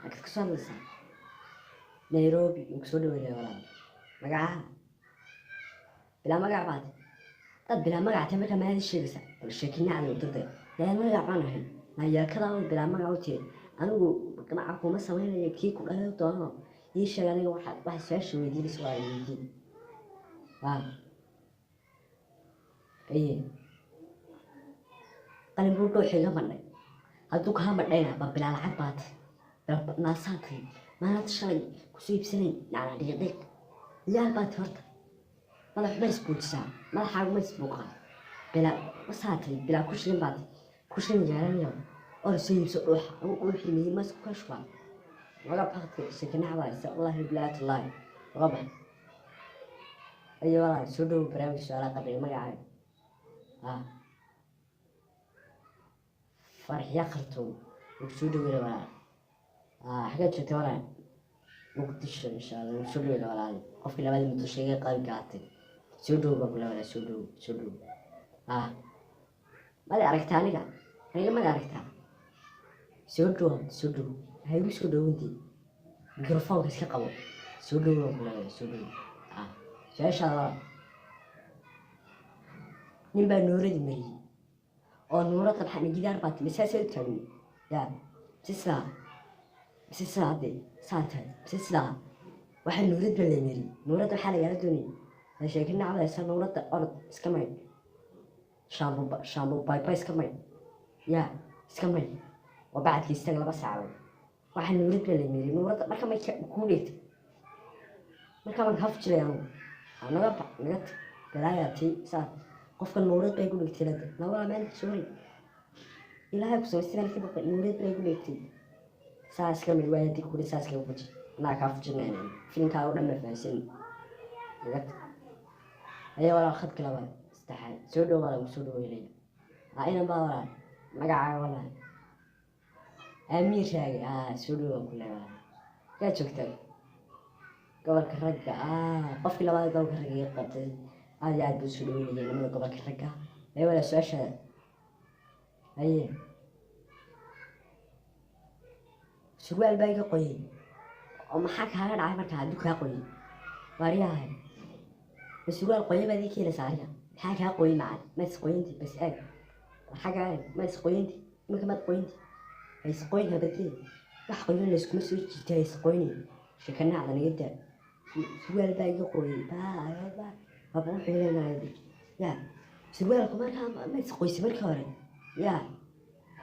Halkaad ka soo hadlaysaa? Nairobi. Waan kusoo dhaweynaya walaal. Magacaha? Bilaa magac baad dad bilaa magac tahay, markaa maad sheegaysaa? Bal sheekinacda udada yaa magac baan ahay nayaakadaaba bilaa magac u tiri. Anigu magaca kuma samaynayo, kii ku dhalay doono ii sheeg. Aniga waxa su-aasha weydiinaysa waa weydiin. Aye, qalin buu dhooxa iga madhay. Hadduu kaa madhayna ba bilaa lacag baat naasaa tahay. Maanaad shalay kusoo iibsanayn nacna dhiiqdhiiq ciyaal baat. Horta madax ma isbuujisaa? Madaxaagu ma isbuuqaa? Bilaa wasaa tahay, bilaa ku shilin baat, ku shilin yeelanayo or soo iibso dhuuxa. Agu dhuuxii miyi ma isku ka shubaa? Naga bakadka sheekinac baa haysa, wallaahi bilaahi tallaahi naga bax. Ayo walaal, soo dhowow barnaamijka su-aalaha qabriga. Magacaaga? Farxiya Khartuum. Wuu soo dhaweyna walaal. Xageed joogtay walaal? Muqdisho. Insha Allah wuu soo dhaweyna walaal. Qofkii labaad muddo sheegay qabi gaatay. Soo dhowow baan kula walaal. Soo dhowow, soo dhowow. Mada aragtaa aniga? Aniga mada aragtaa? Soo dhowow, soo dhowow. Waxay igu soo dhowintii mikrofoonka iska qabo. Soo dhowow baan kula walaal, soo dhowow. Su-aashaada walaal. Nin baa nuuradi mariyey oo nuurada maxaa gidaar baa timi saasay u taagni yaa mise sidaa, mise sidaa hadde saa tahay, mise sidaa. Waxaa nuurad baa la mariyey. Nuuradda waxaa lagala doonayay sheeke nacdaysa. Nuuradda orod iska maydh, shaambo shaambo bayba iska maydh, yaa iska maydh oo bacadka istaag 2 saacadood. Waxaa nuurad baa la mariyey. Nuuradda marka may kuu dheegtay, markaa baan kaa fujilay anugu. Naga bax, naga tag, balaayaa tii saa. Qofka nuurad bay ku dhigtay lada nawala meel sorry ilaahay ku samaystay baan ka baqay. Nuurad bay ku dhigtay, saa iska mid waaya dib kuri, saa iskaga fuji. Anaa kaa fujinayna, filimkaa oo dhan ma fahansan, naga tag. Ayaa walaal, khadka labaad saddexaad. Soo dhow walaal, soo dhaweynaya. Inan baa walaal. Magacaaga walaal? Amiir Raage. Soo dhow waan ku leeyahay walaal. Yaa joogtaa? Gobolka ragga. Qofkii labaad gobolka ragga iga qabtay. Aad iyo aad buu soo dhaweynayay nimada gobolka ragga. Ee walaal, su-aashaada. Haye, surwaal baa iga qoyay oo maxaa kaaga dhacay markaa hadduu kaa qoyay? Waaryahay, ma surwaal qoyay baad ii keenaysaa aniga? Maxaa kaa qoyay macan? Ma isqoyinti? Bas eeg, war xagga eeg, ma isqoyinti iminka? Maad qoyinti? Ha isqoyn habadee, wax qoyan layskuma soo jiita. Ha isqoyni, sheekanacda naga daa. Surwaal baa iga qoyay baa baba wuxuu leenahay ya surwaalku markaa ma isqoysay markii hore? Ya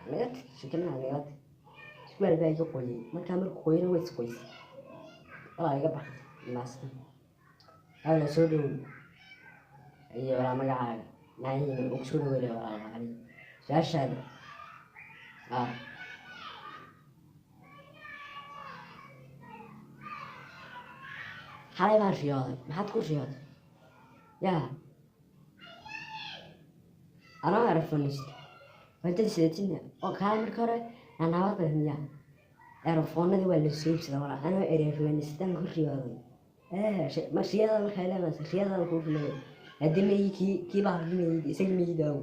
naga tag, sheekanacda naga tag. Surwaal baa iga qoyay markaa, markuu qoyana waa isqoysay. Walaa iga bax maasta. Hawla soo dhowow. Iyo walaa, magacaaga? Naciim. Ugu soo dhaweynaya walaal cali. Su-aashaada. Xalay baan riyooday. Maxaad ku riyooday? Yaa anoo earphonist wadada sidatina oo kaala marka hore nabad miya earphonadii waa la soo iibsadaa walaa. Anoo earphonistan ku riyooday. Ma riyada markaa leedahay, riyada ku rumeeyay haddii ma kii kii baa rumeeyay isagii ma daawo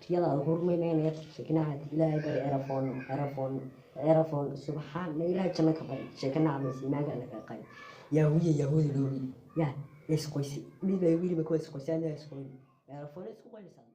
riyada ku rumeeyay naga sheekinaha. Ilaahay bari earphone, earphone, earphone. Subxaan ma ilaahay janno ka bari. Sheekinaha ma iimaanka la ka qay yahuudiya yahuudi loobi yaa isqoysi. Mid baa igu yiri ma kuwa isqoysay? Aniga isqoyn earphone isku qoynaysaa.